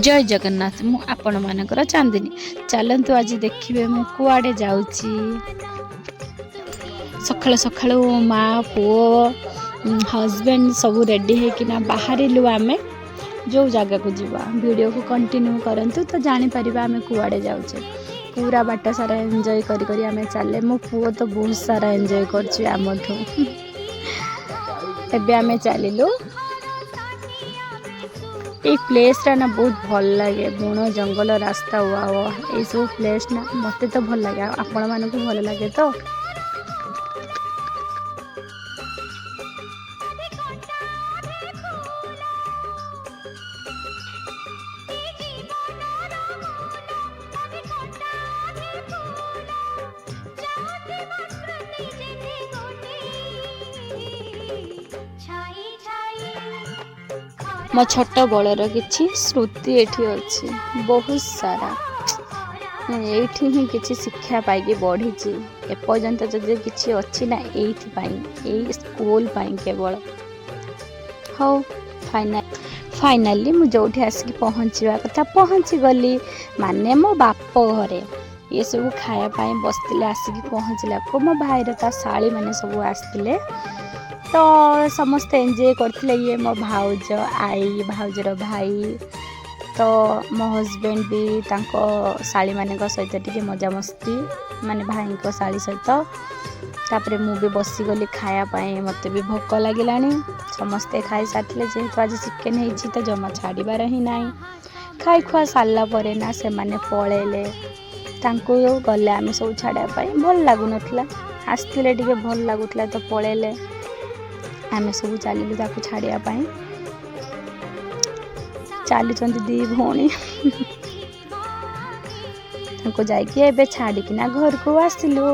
ଜୟ ଜଗନ୍ନାଥ। ମୁଁ ଆପଣମାନଙ୍କର ଚାନ୍ଦିନୀ। ଚାଲନ୍ତୁ, ଆଜି ଦେଖିବେ ମୁଁ କୁଆଡ଼େ ଯାଉଛି। ସକାଳୁ ସକାଳୁ ମା, ପୁଅ, ହଜବେଣ୍ଡ ସବୁ ରେଡ଼ି ହେଇକିନା ବାହାରିଲୁ ଆମେ ଯେଉଁ ଜାଗାକୁ ଯିବା। ଭିଡ଼ିଓକୁ କଣ୍ଟିନ୍ୟୁ କରନ୍ତୁ ତ ଜାଣିପାରିବା ଆମେ କୁଆଡ଼େ ଯାଉଛେ। ପୁରା ବାଟ ସାରା ଏନ୍ଜୟ କରି କରି ଆମେ ଚାଲେ। ମୋ ପୁଅ ତ ବହୁତ ସାରା ଏନ୍ଜୟ କରୁଛି ଆମଠୁ। ଏବେ ଆମେ ଚାଲିଲୁ। ଏଇ ପ୍ଲେସ୍ଟା ନା ବହୁତ ଭଲ ଲାଗେ। ବଣ ଜଙ୍ଗଲ ରାସ୍ତା, ୱାଓ, ଏଇସବୁ ପ୍ଲେସ୍ ନା ମୋତେ ତ ଭଲ ଲାଗେ। ଆଉ ଆପଣମାନଙ୍କୁ ଭଲ ଲାଗେ ତ? ମୋ ଛୋଟ ବେଳର କିଛି ସ୍ମୃତି ଏଠି ଅଛି ବହୁତ ସାରା। ମୁଁ ଏଇଠି ହିଁ କିଛି ଶିକ୍ଷା ପାଇକି ବଢ଼ିଛି। ଏପର୍ଯ୍ୟନ୍ତ ଯଦି କିଛି ଅଛି ନା, ଏଇଥିପାଇଁ, ଏଇ ସ୍କୁଲ ପାଇଁ କେବଳ। ହଉ, ଫାଇନାଲି ମୁଁ ଯେଉଁଠି ଆସିକି ପହଞ୍ଚିବା କଥା ପହଞ୍ଚିଗଲି, ମାନେ ମୋ ବାପ ଘରେ। ଇଏ ସବୁ ଖାଇବା ପାଇଁ ବସିଥିଲେ ଆସିକି ପହଞ୍ଚିଲାକୁ। ମୋ ଭାଇର ତା ଶାଳୀମାନେ ସବୁ ଆସିଥିଲେ ତ ସମସ୍ତେ ଏନ୍ଜୟ କରିଥିଲେ। ଇଏ ମୋ ଭାଉଜ, ଆଈ, ଭାଉଜର ଭାଇ। ତ ମୋ ହଜବେଣ୍ଡ ବି ତାଙ୍କ ଶାଳୀମାନଙ୍କ ସହିତ ଟିକେ ମଜାମସ୍ତି, ମାନେ ଭାଇଙ୍କ ଶାଳୀ ସହିତ। ତାପରେ ମୁଁ ବି ବସିଗଲି ଖାଇବା ପାଇଁ, ମୋତେ ବି ଭୋକ ଲାଗିଲାଣି। ସମସ୍ତେ ଖାଇସାରିଥିଲେ। ଯେହେତୁ ଆଜି ଚିକେନ୍ ହେଇଛି ତ ଜମା ଛାଡ଼ିବାର ହିଁ ନାହିଁ। ଖାଇ ଖୁଆ ସାରିଲା ପରେ ନା ସେମାନେ ପଳେଇଲେ। ତାଙ୍କୁ ଗଲେ ଆମେ ସବୁ ଛାଡ଼ିବା ପାଇଁ, ଭଲ ଲାଗୁନଥିଲା। ଆସିଥିଲେ ଟିକେ ଭଲ ଲାଗୁଥିଲା, ତ ପଳେଇଲେ। ଆମେ ସବୁ ଚାଲିଲୁ ତାକୁ ଛାଡ଼ିବା ପାଇଁ। ଚାଲୁଛନ୍ତି ଦୁଇ ଭଉଣୀ। ତାଙ୍କୁ ଯାଇକି ଏବେ ଛାଡ଼ିକିନା ଘରକୁ ଆସିଲୁ।